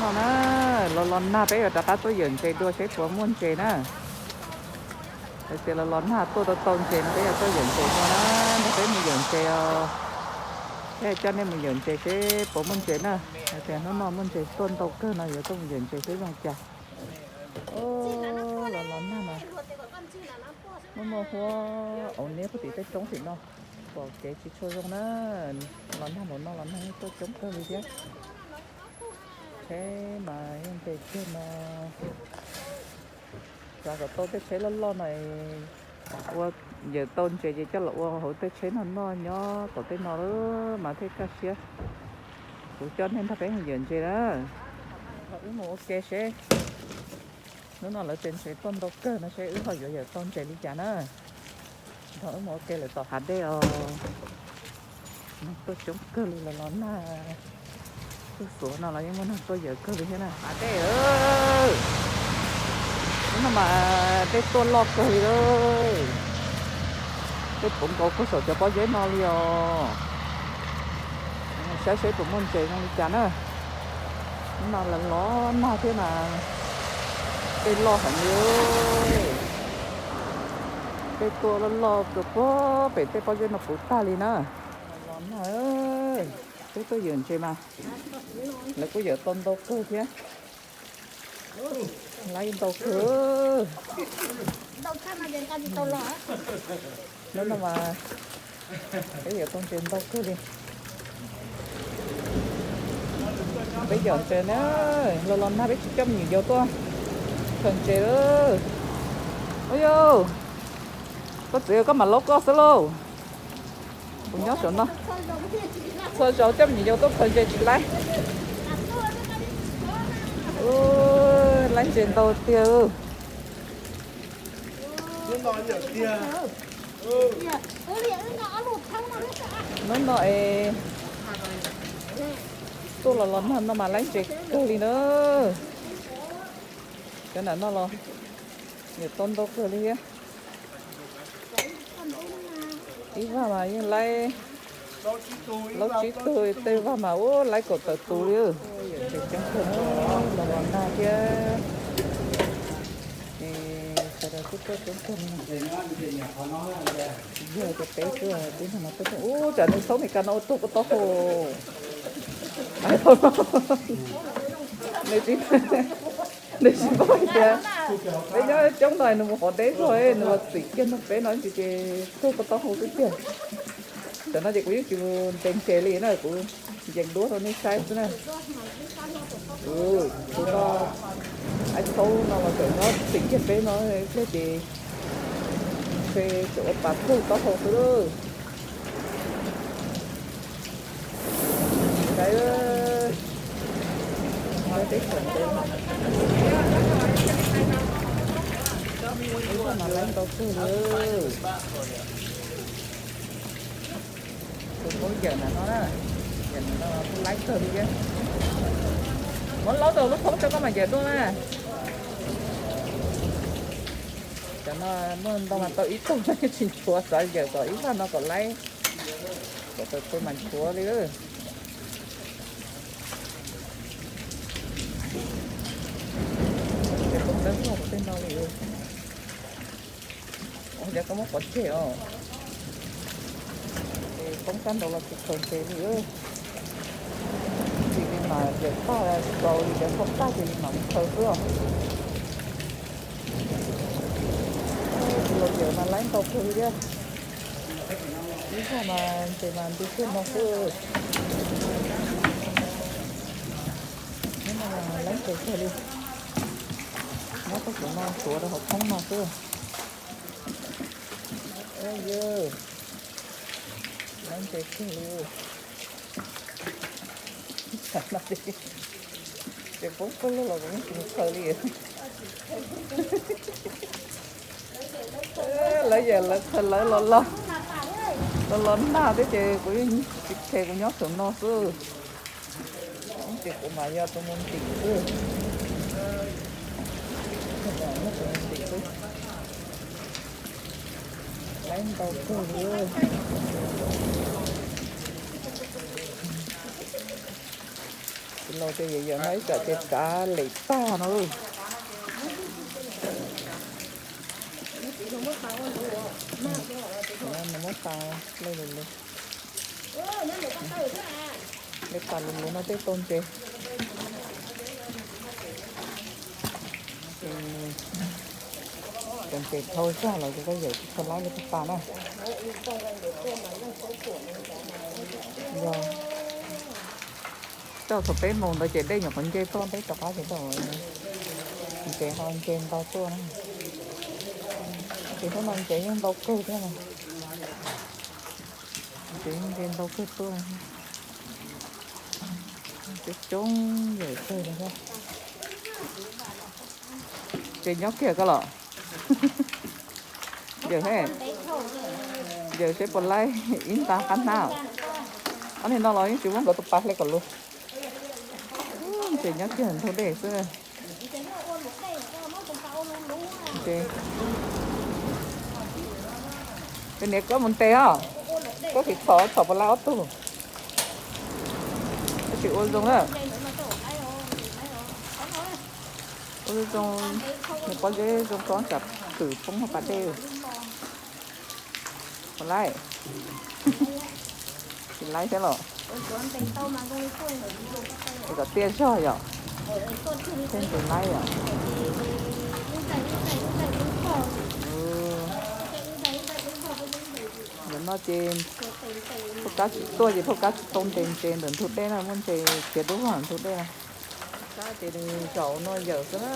No na, los los nag peb yuav rov qab tuaj yawm ntses dua seb puas muaj ntses na. Hais tias los los nag tuaj tau tau ntses no peb yuav tuaj yawm ntses dua na, nrog peb mus yawm ntses os. Thiab coj nej mus yawm ntses seb puas muaj ntses na. Hais tias hnub no muaj ntses tuaj ntau kawg no yuav tuaj mus yawm ntses seb zoo cas. Los los nag mas muaj muaj huab auv niab puag tim tej roob tim no, pom kev tsis tshua zoo na. Los nag npaum no los nag tuaj coob kawg li thiab. Tsheb mas yeej nres kiag no. Xav kom tau tej tsheb loj loj no ua, yawm tau ntses ces coj los ua hauv tej tsheb no noj nyob tom tej no mas thiaj kaj siab. Kuv coj nej nrog peb mus yawm ntses na. Wb mus ua ke seb hnub no lawv tseem ntses tuaj ntau kawg no seb wb ho yuav yawm tau ntses li cas na. Nrog wb mus ua ke lawm tom hav dej os. Tuaj coob kawg li los los nag. Tuaj xuav no los yeej muaj neeg tuaj yawm kawg li thiab na. Hav dej, hnub no mas dej tuaj loj kawg li lawm. Dej puv nkaus puag saum cov pob zeb no li os. Saib seb puas muaj ntses zoo li cas na. Hnub no los los nag thiab mas dej loj heev li. Dej tuaj loj loj puag pem tej pob zeb no puv tag li na. Los nag, peb tuaj yawm ntses mas lawv kuj yawm tau ntau kawg thiab. Laib ntau kawg. Hnub no mas peb yawm tau ntses ntau kawg li. Peb yawm ntses na, los los nag peb tsis coj me nyuam yaus tuaj khaws ntses lawm. Ua yau, koj txiv koj mam laub koj xwb lauj. Kuv nyob saum no, txhua zaus coj me nyuam yaus tuaj khaws ntses tsis laib. Laib ntses ntau tiag. Hnub no es tuaj los los nag no mas laib ntses kawg li na. Cov nam no los yawm tau ntau kawg li thiab. Ib vaj mas yeej laib, laub tsib tug, tej vaj mas ua laib kaum tawm tus li. Yawm ntses coob kawg, los los nag thiab. Sawv daws kuj tuaj coob kawg li. Yog tias peb xwb twb nag no tuaj coob. Ub, tsam nws txhob Meskas no ua tuag puag taub hau. Nws tsis, nws tsis paub hais tias peb nyob coob no nws mus qhov deb zog nws los txim kiag nrog peb no ces tuag puag taub hau xwb tiag. Tam no ces kuv yeej tsis ntes ntses li na, kuv ncees duab rau nej saib xwb na. Tus no, ib thaub no los tseem nyob txim kiag peb no, ib pliag ces ntshe tseem ua pas tuag taub hau xwb. Saib, teb chaws ntawd mas laib ntau kawg li. Tus paub yawm ntawm no na, yawm ntawm no kuj laib kawg li thiab. Muab laub rau lub thoob rau koj mam yawm tuaj na. Cov no muaj ntau mas tau ib tug tsis nchuav, xav yawm kom ib vaj no kom laib, kom tawm tus mas nchuav li. Tej no li. Ua cas koj muab pov tseg os? Ces poob sab nraud los tsis khaws ntses li. Ntsis li mas yawm tag tsaus li cov poob tag ces li mam mus khaws xwb os. Tus los yawm mas laib ntau kawg li thiab. Ib zag mas ntses mas nti kiag no xwb. Hnub no mas laib ntses kawg li. Nyob tau tus no tuav rau hauv thoob no xwb. Yog, laib ntses kawg li. Ces poob kawg los kuv yeej tsis mus khaws li. Lawv yawm lawv khaws lawv los los, los los nag thiab ces kuv yeej tsis khes, kuv nyob saum no xwb. Ces kuv mas yog tus mus ntim xwb. Nyob tus mus ntim xwb. Laib ntau kawg li. Los ces yawm yawm no ib tsam ces kav lem tag no. Nws muab tas lej lus lus, lej tas lus lus no tej tau ntses. Cov ntses dhau zog los ces koj yawm tsis tshua laib li pag pas na. Yog txog thaum peb moos ntawd ces dej nyuam qhuav nce tuaj, peb rov qab ces tau ntses ho nce ntau tuaj na. Ces hnub no ntses yeej ntau kawg thiab na. Ntses yeej nce ntau kawg tuaj. Coob coob yawm kawg li thiab. Ntses nyob kiag koj los. Yawm he, yawm seb puas laib ib nta qab hnab. Ob niag no los yeej tsis muab nkawd tus pas hle kom luag. Ntses nyob kiag ntug dej xwb. Niam koj mus ntes os, koj tsis txhom txhom puas laib ob tug. Koj tsis ua zoo na. Ua zoo, nws pob zeb zoo tsob tsam khwm poob hauv pas dej. Puas laib? Tsis laib thiab los? Kom tiaj zog yom. Thiaj ntses laib yom. Yog no ces phauj kab tsis tuaj ces phauj kab tsis tau ntes ntses ntawm ntug dej na, muaj ntses khiav dub vog ntug dej na. Kab ces nws zaum no yawm xwb na.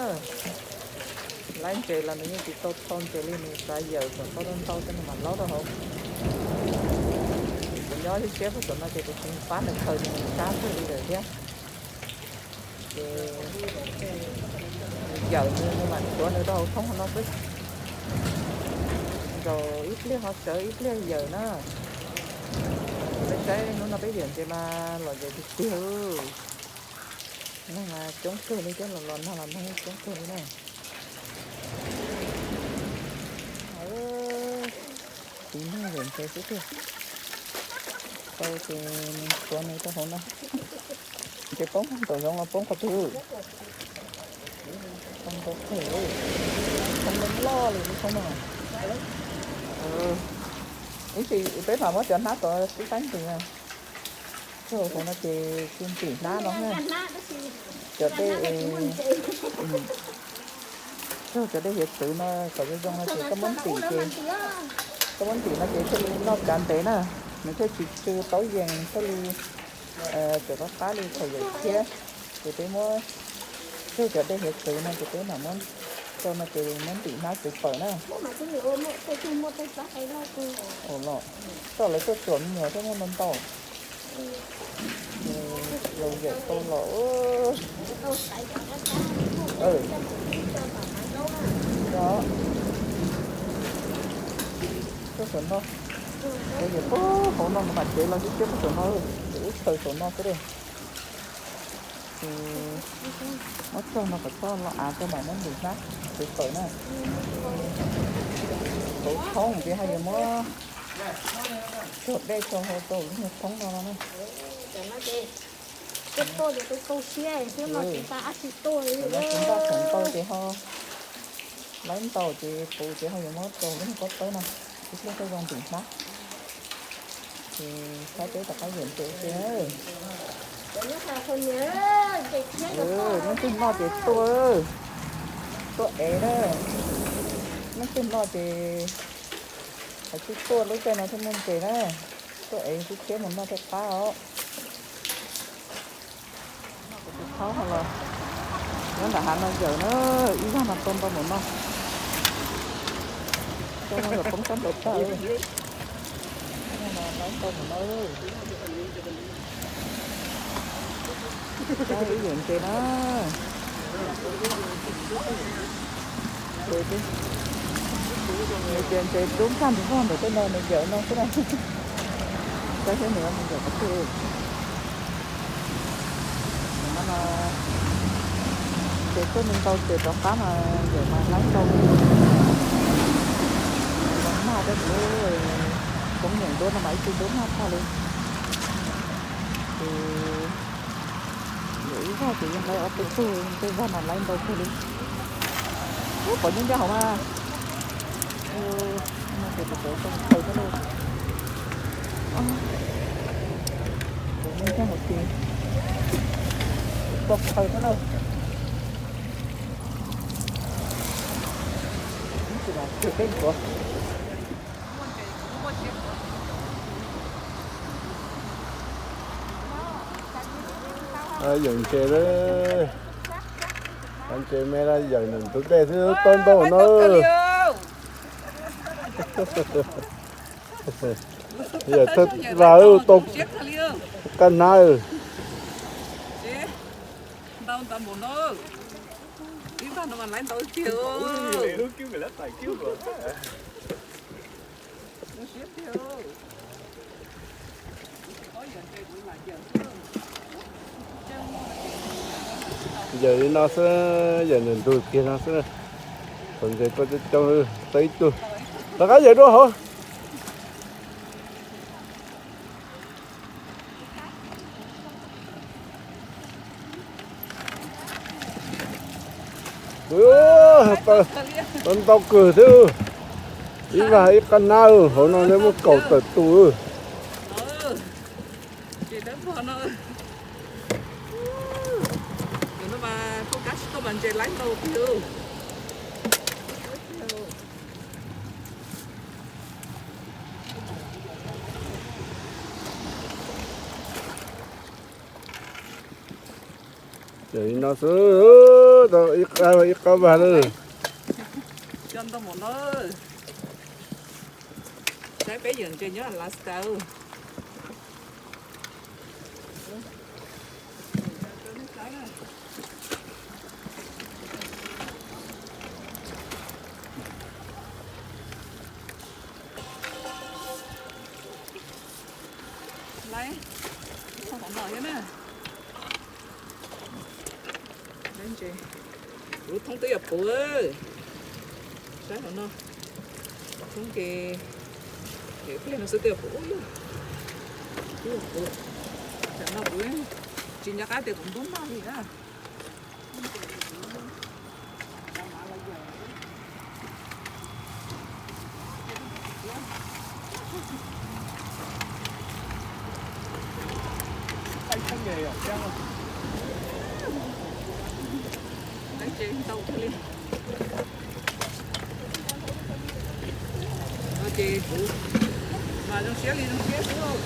Laib ntses los nws yeej tsis tau txhau ntses li, nws xav yawm kom tau ntau ntau coj nws mam laub rau hauv. Kuv nyob siab siab puag tom no ces kuv tsis pab nws khaws ces nws kab kawg li lawm thiab. Ces nws yawm nws, nws mam tuav nws rau hauv thoob hauv no xwb. Zaum ib pliag ho sawv ib pliag yawm na. Peb saib hnub no peb yawm ntses mas lom zem tiag tiag. Neeg mas coob kawg li thiab, los los nag los neeg coob kawg li na. Txiv neej yawm ntses xwb tiag. Tau ces nws tuav nws rau hauv no. Ntses poob nraum zoov los poob qhov twg? Poob ntau kawg, poob loj loj li lub thoob no. Ib tsam peb mam muab cov hnab tod sib faib ntim na. Raug hauv no ces tsis ntim hnab no na. Cov dej, raug cov dej hiav txwv no kom zoo zoo no ces koj muab ntim ces, koj muab ntim no ces thiaj li noj kav ntev na. Nws thiaj tsis tsw taub yees thiaj li tseem qab qab li thaum yawm thiab. Ces peb muab raug cov dej hiav txwv no ces peb mam muab rau no ces muab ntim hnab txwv pawm na. Los txog lawv tuaj tsuam me nyuam thiab muaj ntau ntau. Los yawm tau los. Tuaj saum no, kuv yawm puag hauv no kuv mam tsev los siab siab puag saum no, ces wb khaws saum no xwb li. Ces muab txog no kom txhob los av rau mam muab ntim hnab txwv pawm na. Kauv thoob ces ho yuav muab raug dej rau hauv rau lub niag thoob no no na. Tsis npaj tseem ntau ces ho laib ntau ces puv ces ho yuav muab rau lub niag pob tawb no, ib pliag thiaj zoo ntim hnab. Ces saib peb rov qab yawm ntses ua ke. Leej twg noj ces tuaj, tuaj ev na. Leej twg noj ces hais tsis tuaj lub caij no thiaj muaj ntses na. Tuaj ev xwb thiab mus noj thiaj qab os. Noj kuv tus thaub no los nyob nram hav no yawm na, ib zag no tau ntau npaum no. Tau no kom poob sab nplaum tag. Ib zag no laib ntau npaum no. Saib wb yawm ntses na. Nws tias ntses dub nkag nrug vog ntawm tej no nws yawm no xwb na. Saib seb nws nws yawm qhov twg. Nim no ntses tuaj ntau ces rov qab mas yawm mas laib ntau li. Los nag tej tus lub koob nyeem duab no mas ib tug dub nag tag li. Ces yawm Ces yog lawv ob peb tug tej vag no laiv ntau kawg li. Ub, pom nyob ncaj hauv mas. Ub, no ces pom tau tau khaws thiab lauj. Pom nyob ncaj hauv ces tau khaws thiab lauj. Yawm ntses, ntses me la yawm ntug dej xwb tau ntau na. Yawm thawj vag tau qab hnab. Ntau ntau npaum no. Ib vag no mas laiv ntau tiag. Yawm li no xwb, yawm ntug kiag no xwb. Txhom ntses tuaj coob coob, tau ib tug. Rov qab yawm dua hauv. Tau ntau kawg thiab. Ib vag ib qab hnab, hauv no ntshe muaj kaum tawm tus. Ces li no xwb, tau ib qab vag lawm. Coj ntau mus na. Saib peb yawm ntses nyob Alaska. Laiv, qhov no thiab na. Laiv ntses. Kuv thoob twb yog puv. Saib qhov no. Thoob ces, ces pliag no xwb twb yog puv. Twb yog puv. Tam no kuv tsis nco qab tias kuv ntub noj li na. Laiv ntses ntau kawg li. Ces kuv mas zoo siab li zoo siab xwb.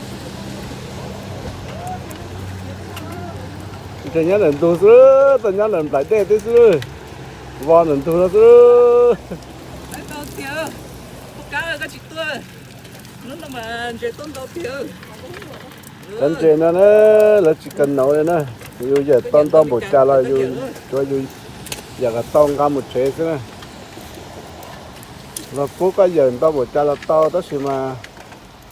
Ntses nyob ntawm ntug xwb, tau nyob ntawm nplaim dej tib xwb. Vov ntawm ntug no xwb. Ntau tiag, poj kab koj tsis tuaj. Hnub no mas ntses tuaj ntau tiag. Cov ntses no na, lawv tsis kawg nov li na. Yus yawm tau ntau npaum cas los yus tsuav yus yawm kom tau nqa mus tsev xwb na. Los pub koj yawm ntau npaum cas los tau, tab sis mas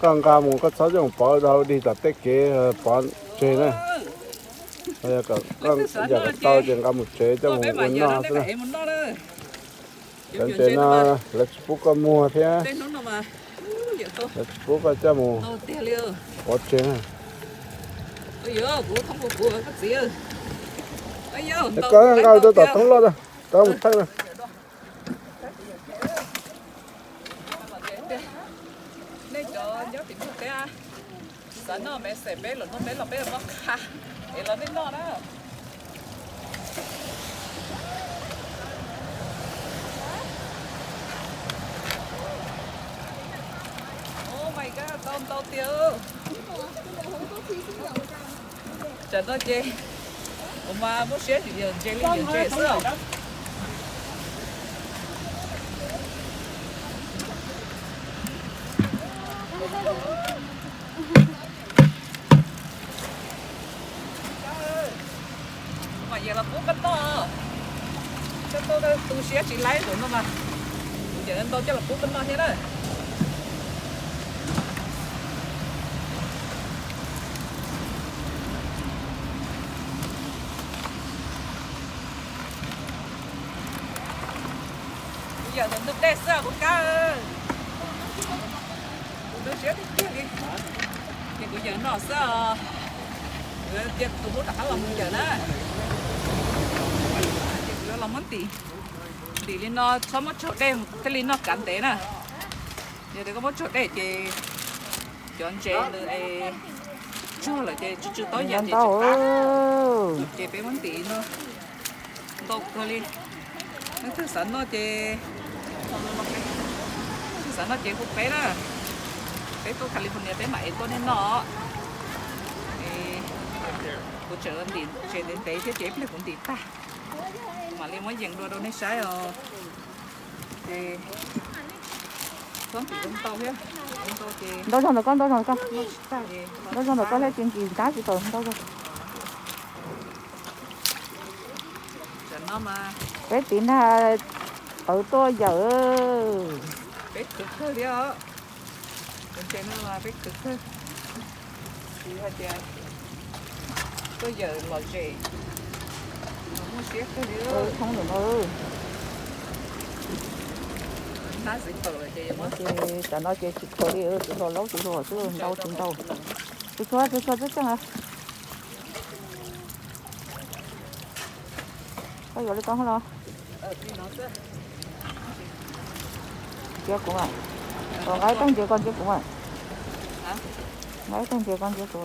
koj nqa mus koj txhob coj mus pov rau hauv dig tom tej kev pov tseg na. Yawm kom tau ces nqa mus tsev coj mus ua noj xwb na. Cov ntses no lawv tsis pub koj muag thiab. Lawv tsis pub koj coj mus pov tseg na. Koj nqa rau tom thoob loj, koj mus thawj na. Nej cov nyob tim Nplog teb, xav noj me xeem peb los noj, peb los peb los noj qab es los nej noj na. Oh my god, tau ntau tiag. Tsam no ces kuv mas muab siab yawm ntses li yawm ntses xwb os. Mas yawm los pub koj noj, koj tuaj tu siab tsis laib tus no mas, yawm ntau coj los pub koj noj thiab na. Kuv yawm ntau dej xwb kuv kab. Kuv tu siab tiag tiag li. Ces kuv yawm no xwb os. Kuv cia tus hlub rov qab los mus yawm na. Muab ntim, ntim li no txhob muab tsaug dej thiaj li noj kav ntev na. Yog tias koj muab tsaug dej ces cov ntses nws es tsaug lawm ces tsw tsw taub yam ces tsis qab. Ces peb muab ntim no ntau kawg li. Leej twg xav noj ces, leej twg xav noj ces hu peb na. Peb tuaj California peb mam ev tuaj nej noj. Kuv tseem ntim tsev ntev ntev thiab ces ib pliag kuv ntim tag mam li muab yees dua rau nej saib os. Ces txhob ntim ntau thiab, ntau ces ntau zog ntawm koj, ntau zog ntawm koj, ntau zog ntawm koj thiab ces ntim ntab tsis tau ntau zog. Peb tiv nag tawv tuaj yawm. Peb khwv kawg thiab os. Tus ntses no mas peb khwv kawg. Tsis hais tias tuaj yawm lom zem, muaj siab kawg li. Thoob ntawm no. Nab xwv tawm lawm ces, ces tsam no ces tsis khaws li, tsis hluas laub tsis hluas xwb, ntau tsis ntau. Tsis tshua, tsis tshua tseeb tseeb. Koj yuav li koj los. Cia kuv, nqa ib tag ntses koj ntsia kuv. Nqa ib tag ntses koj ntsia kuv.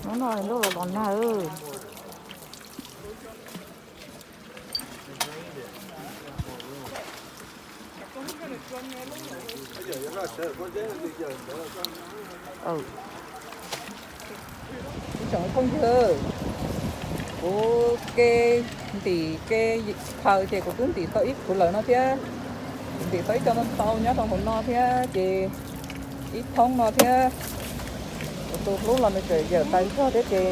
Hnub no ntuj los los nag. Tsoom phooj ywg, kuv ke ntim ke khaws ces kuv twb ntim tau ib khwv lawm no thiab. Kuv ntim tau ib co ntau ntau nyob rau hauv no thiab ces ib thoob no thiab. Kuv tus hlub los nws tseem yawm tas zog thiab ces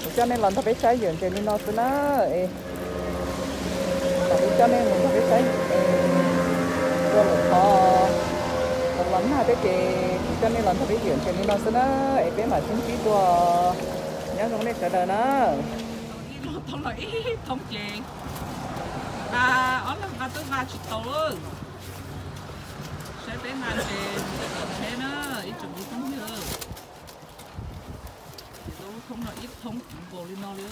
kuv coj nej los nrog peb saib yawm ntses li no xwb na. Es kuv coj nej los nrog peb saib, ua lawm qhov los nag thiab ces kuv coj nej los nrog peb yawm ntses li no xwb na. Es peb mam sib ntsib dua. Nyob zoo nej sawv daws na. Ib los thoob los ib thoob ces nqa, ob leeg nqa twb nqa tsis tau lawm. Saib peb nqa ntses mus tom tsheb na, ib tsoom phooj ywg. Ces lub thoob no ib thoob kuv nkaus li no li.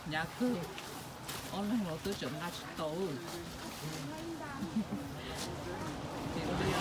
Hnyav kawg, ob leeg los twb tseem nqa tsis tau. Ces ua li